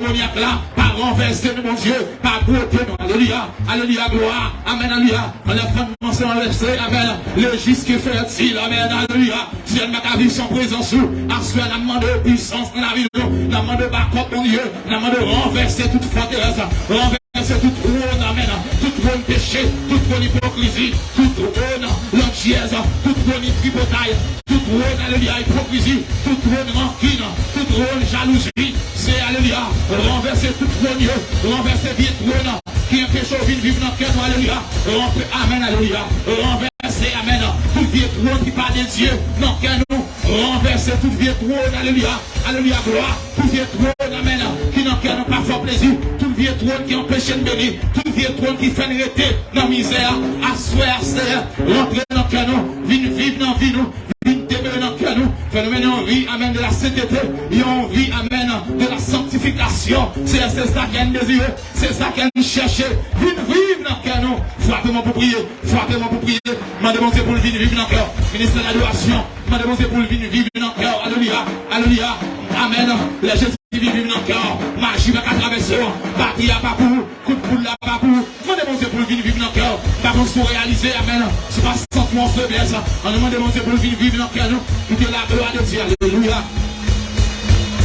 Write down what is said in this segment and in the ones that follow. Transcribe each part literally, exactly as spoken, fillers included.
demoniak la pa ranvèse nou, Bondye, pa bwote nou. Alelouya, alelouya, glwa, amèn, alelouya. Anlè fondman se ranvèse, amèn. Le jis ki fètil, amèn, alelouya. Seyè, n pa ka viv san prezans ou. Aswè, n ap mande w pwisans nan lavi nou. N ap mande w bakòp, Bondye. N ap mande w ranvèse tout fòterès, ranvèse tout twòn, amèn. Tout twòn peche, tout twòn ipokrizi, tout twòn landjèz, tout twòn tripotay, tout twòn, alelouya, ipokrizi, tout twòn rankin, tout twòn jalouzi. Se, alelouya, ranvèse tout twòn yo, ranvèse vye twòn ki anpeche w vin viv nan kè nou, alelouya. Ranpe-, amèn, alelouya. Ranvèse, amèn, tout vye twòn ki pa de Dye nan kè nou. Ranvèse tout vye twòn, alelouya, alelouya, glwa. Tout vye twòn, amèn, ki nan kè nou pa fè w plezi. Tout vye twòn ki anpeche n beni. Tout vye twòn ki fè n rete nan mizè a. Aswè a, Seyè, rantre nan kè nou. Vin viv nan vi nou. Vin demere nan kè nou. Fè nou mennen yon vi, amèn, de la sentete. Yon vi, amèn, de la sanktifikasyon. Seyè, se sa kè n dezire. Se sa kè n chèche. Vin viv nan kè nou. Frape mwen pou priye. Frape mwen pou priye. Mande Bondye pou l vin viv nan kè w. Ministè ladorasyon. Mande Bondye pou l vin viv nan kè w. Alelouya. Alelouya. Amèn. Lè Jezi vin viv nan kè w, maji pa ka travèse w. Batri a pa pou ou. Kout poud la pa pou ou. Mande Bondye pou l vin viv nan kè w. M pa konn si w reyalize, amèn, si w pa santi yon feblès. Ann nou mande Bondye pou l vin viv nan kè nou. Pou ke laglwa de Dye. Alelouya.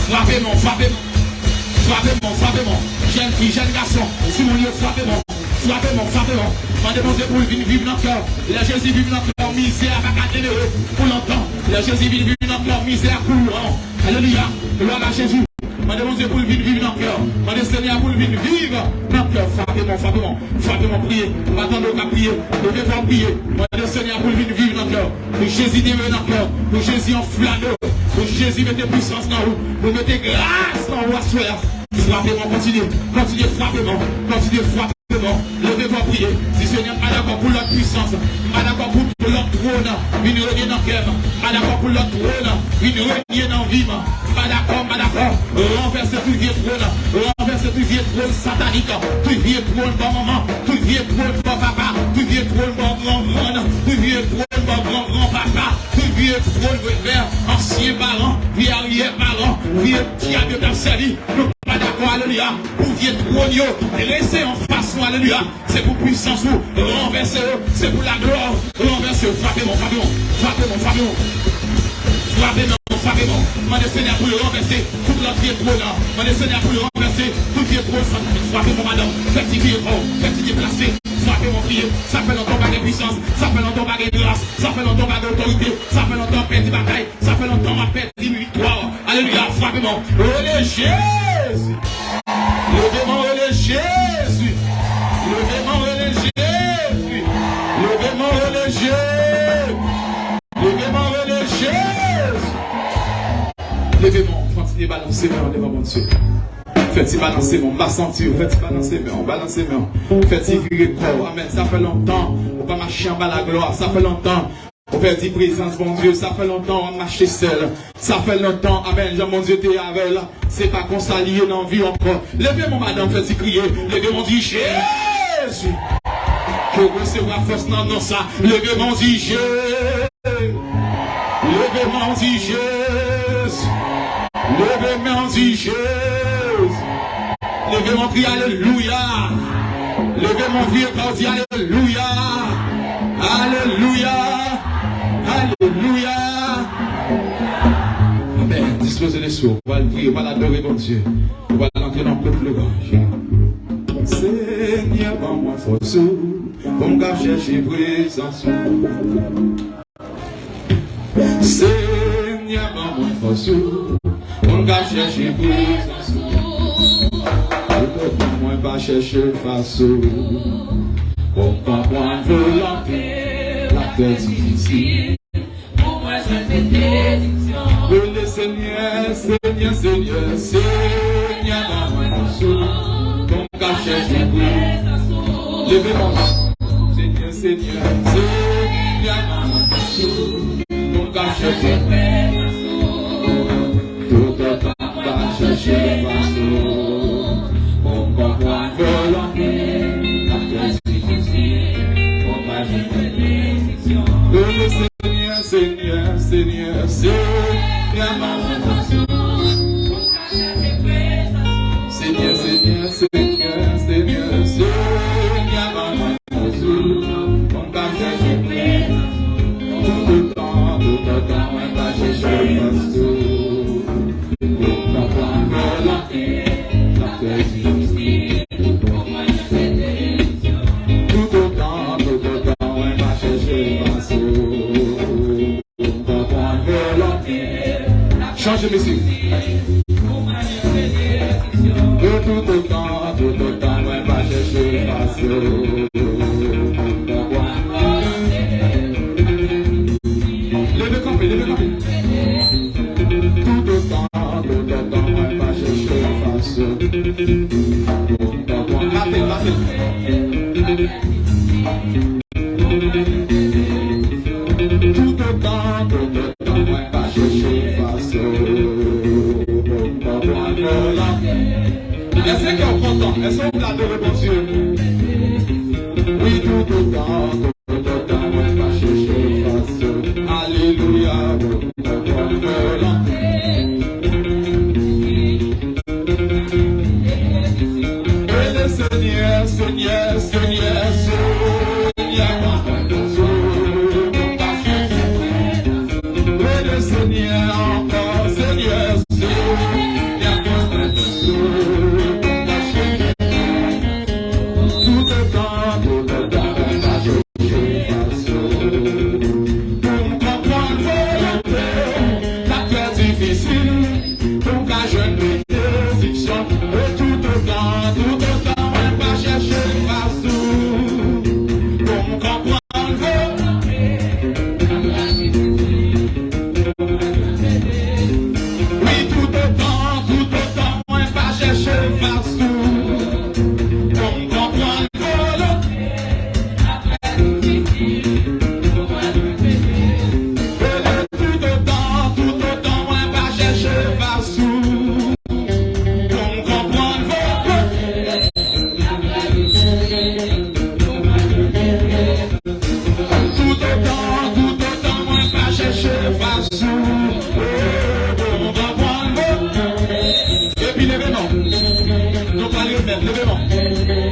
Frape non, frape non. Frape non, frape non. Jèn fi, jèn gason, timoun yo, frape non. Frape non, frape non. Mande Bondye pou l vin viv nan kè w. Lè Jezi viv nan kè w, mizè a pa ka demere pou lontan. Lè Jezi vin viv nan kè w, mizè a kouri lwen. Alelouya. Glwa a Jezi. Mande Bondye pou l vin viv nan kè w. Mande Senyè a pou l vin viv nan kè w. Frape non, frape non. Frape non, priye. M pa tande w k ap priye. Leve vwa w priye. Mande Senyè a pou l vin viv nan kè w. Pou Jezi demere nan kè w. Pou Jezi anflame w. Pou Jezi mete pwisans nan ou. Pou mete gras nan ou aswè a. Frape non, kontinye. Kontinye frape non. Kontinye frape non. Leve vwa w priye. Di, Senyè, m pa dakò pou lòt pwisans. M pa dakò pou lòt twòn vin renye nan kè m. M pa dakò pou lòt twòn vin renye nan vi m. M pa dakò, m pa dakò. Ranvèse tout vye twòn. Ranvèse tout vye twòn satanik. Tout vye twòn bò manman. Tout vye twòn bò papa. Tout vye twòn bò gran grann. Tout vye twòn bò gran gran papa. Tout vye twòn vè, vè ansyen paran, vye aryè paran, vye dyab yo t ap sèvi. Nou pa dakò, alelouya, pou vye twòn yo drese anfas nou, alelouya. Se pou pwisans ou ranvèse yo. Se pou laglwa ou ranvèse yo. Frape non, frape non, frape non, frape non. Frape non, frape non. Mande Senyè pou l ranvèse tout lòt vye twòn. Mande Senyè pou l ranvèse tout vye twòn satanik. Frape non, madanm. Fè ti vire kò w. Fè ti deplase. Frape non, priye. Sa fè lontan w pa gen pwisans. Sa fè lontan w pa gen gras. Sa fè lontan w pa gen otorite. Sa fè lontan w pèdi batay. Sa fè lontan w ap pèdi viktwa. Alelouya, frape non. Rele Jezi. Leve men w, rele Jezi. Leve men w, rele Jezi. Leve men w, rele Jezi. Leve men w, rele Jezi. Leve men w, kontinye balanse men w devan Bondye. Fè ti balanse men w, m pa santi w. Fè ti balanse men w, balanse men w. Fè ti vire kò w. Amèn. Sa fè lontan ou pa mache anba laglwa. Sa fè lontan ou pèdi prezans Bondye. Sa fè lontan w ap mache sèl. Sa fè lontan, amèn, jan Bondye te avè l, se pa konsa li ye nan vi w ankò. Leve men w, madanm, fè ti kriye. Leve men w, di, Jezi. Ke w resevwa fòs nan non sa. Leve men w, di, Jezi. Leve men w, di, Jezi. Leve men w, di, Jezi. Leve men w, kriye, alelouya. Leve men w, vire kò w, di, alelouya. Alelouya. Alelouya. Amèn. Dispoze lespri w. Ou pral priye, ou pral adore Bondye. Ou pral antre nan kout lwanj. Senyè, ban mwen fòs ou, pou m ka chèche prezans ou. Senyè, ban mwen fòs ou, pou m ka chèche prezans ou. Pou mwen pa chèche fas ou, pou m konprann volonte l ap trè difisil. Pou mwen jwenn benediksyon. Rele Senyè, Senyè, Senyè, Senyè, ban mwen fòs ou, pou m ka chèche prezans ou. Leve men w. Senyè, Senyè, Senyè, ban mwen fòs ou, pou m ka chèche prezans ou. Toutotan m pa chèche fas ou, pou m konprann volonte l ap trè difisil, pou m pa jwenn benediksyon. Rele Senyè, Senyè, Senyè, Senyè, ban mwen fòs ou. Senyè, Senyè, Senyè, Senyè, Senyè, ban mwen Jezi, pou m pa chèche prezans ou. Toutotan, toutotan mwen pa chèche fas ou, pou m konprann volonte, sa trè difisil pou mwen nan sètèn eleksyon. Toutotan, toutotan mwen pa chèche fas ou. Chanje mizik. De tout otan, tout otan, mwen pa chèche fas ou. Leve kanpe, leve kanpe. Tout otan, tout otan, mwen pa chèche fas ou. Bate, bate. Tout otan, tout otan, mwen pa chèche fas ou pou m konprann volonte. Èske kè w kontan? Èske w vle adore Bondye? Wi, tout otan, tout otan, mwen pa chèche fas ou. Alelouya, pou m konprann volonte. Rele Senyè, Senyè, Senyè, Senyè, mwen kontan sou, mwen pa chèche. Rele Senyè ankò, Senyè, Senyè, mwen kontan sou, mwen pa chèche. Toutotan, toutotan, mwen pa chèche. Pou m konprann volonte w, l ap trè difisil pou m ka jwenn benediksyon. E toutotan, toutotan mwen pa chèche fas ou, pou m konprann volonte w. Wi, toutotan, toutotan mwen pa chèche fas ou, pou m konprann volonte w. Toutotan, toutotan mwen pa chèche fas ou, pou m konprann volonte w. Toutotan, toutotan mwen pa chèche fas ou, pou m konprann volonte w. Epi leve men w. Nou pral remèt, leve men w.